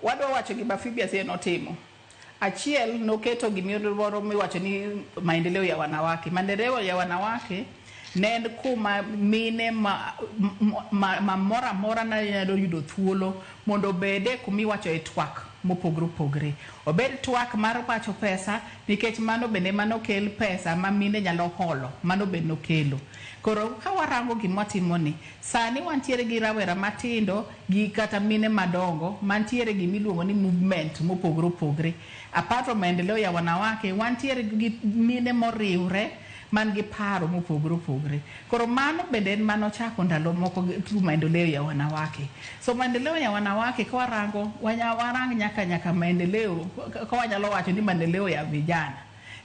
Wadwa wacho gima Phoebe Asiyo notimo. Achiel, noketo gimoro miwacho ni maendeleo ya wanawake. Maendeleo ya wanawake ne en kuma mine ma moro amora ne nyalo yudo thuolo mondo obede kumiwacho e twak mopogore opogore. Obed twak mar wacho pesa, nikech mano bende manokel pesa ma mine nyalo holo, mano be nokelo. Koro ka warango gima watimoni, sani wantiere gi rawera matindo gi kata mine madongo mantiere gimiluongo ni movement mopogore opogore. Apart from maendeleo ya wanawake, wantiere gi mine moriwre man gi paro mopogore opogore. Koro mano bende en manochako ndalo moko through maendeleo ya wanawake. So maendeleo ya wanawake ka warango, warang nyaka maendeleo, ka wanyalo wacho ni maendeleo ya vijana.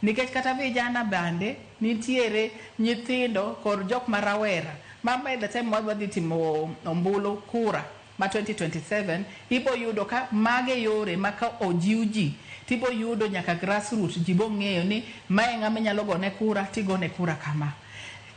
Nikech kata vijana bende nitiere nyithindo kod jok ma rawera ma by the time wadwa dhi timo ombulu kura ma 2027, ibo yudo ka mage yore ma ka ojiw ji tibo yudo nyaka grassroots ji bong'eyo ni mae ng'ama inyalo gone kura tigone kura kama.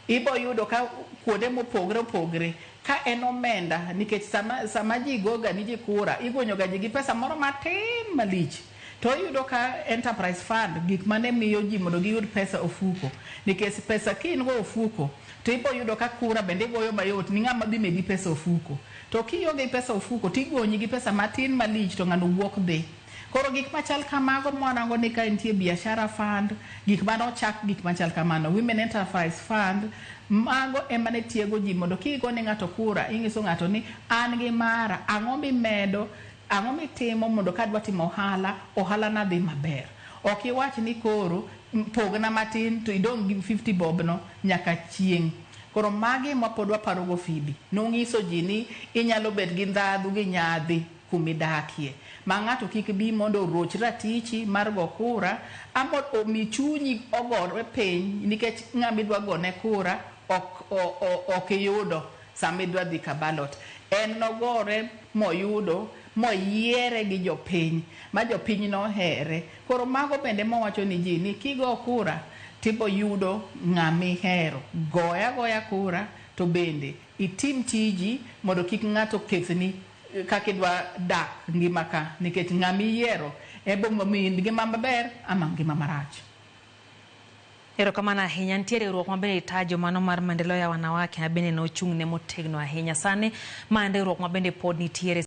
Ibo yudo ka kuonde mopogre opogre ka en omenda, nikech sama ji goga ni ji kura, igonyo ga ji gi pesa moro matin malich, to iyudo ka enterprise fund gik mane miyo ji mondo giyud pesa ofuko, nikech pesa ka in go ofuko to ibo yudo ka kura bende igoyo mayot ni ng'ama dhi medi pesa ofuko. To kionge pesa ofuko tigonyi gi pesa matin malich, to ng'ano wuok dhi. Koro gik machal kamago mwarango ni ka nitie biashara fund, gik manochak, gik machal kamano, women enterprise fund, mago ema ne tiego ji mondo kigone ng'ato kura, ing'iso ng'ato ni an gi mara, ang'o mimedo, ang'o mitimo mondo kadwa timo ohala, ohala na dhi maber. Ok iwach ni koro pogna matin to idong' gi 50 bob no nyaka chieng'. Koro magi ma pod waparogo Phoebe. Nong'iso ji ni inyalo bet gi ndhadhu gi nyadhi kumidakie, ma ng'ato kik bi mondo oroch ratichi mar go kura ama omi chunyi ogore piny nikech ng'ama idwa gone kura ok iyudo sama idwa dhi ka ballot. En nogore moyudo moyiere gi jopiny ma jopiny nohere. Koro mago bende mowacho ni ji ni kigo kura tibo yudo ng'ama ihero. Goya goya kura to bende itim tiji mondo kik ng'ato kethni kaka idwa dak ngima ka, nikech ng'ama iyiero ebo miyi ngima maber ama ngima marach. Erokamano ahinya. Nitie riwruok ma bende itajo mano mar maendeleo ya wanawake ma bende nochung' ne motegno ahinya. Sani ma en riwruok ma bende pod nitiere.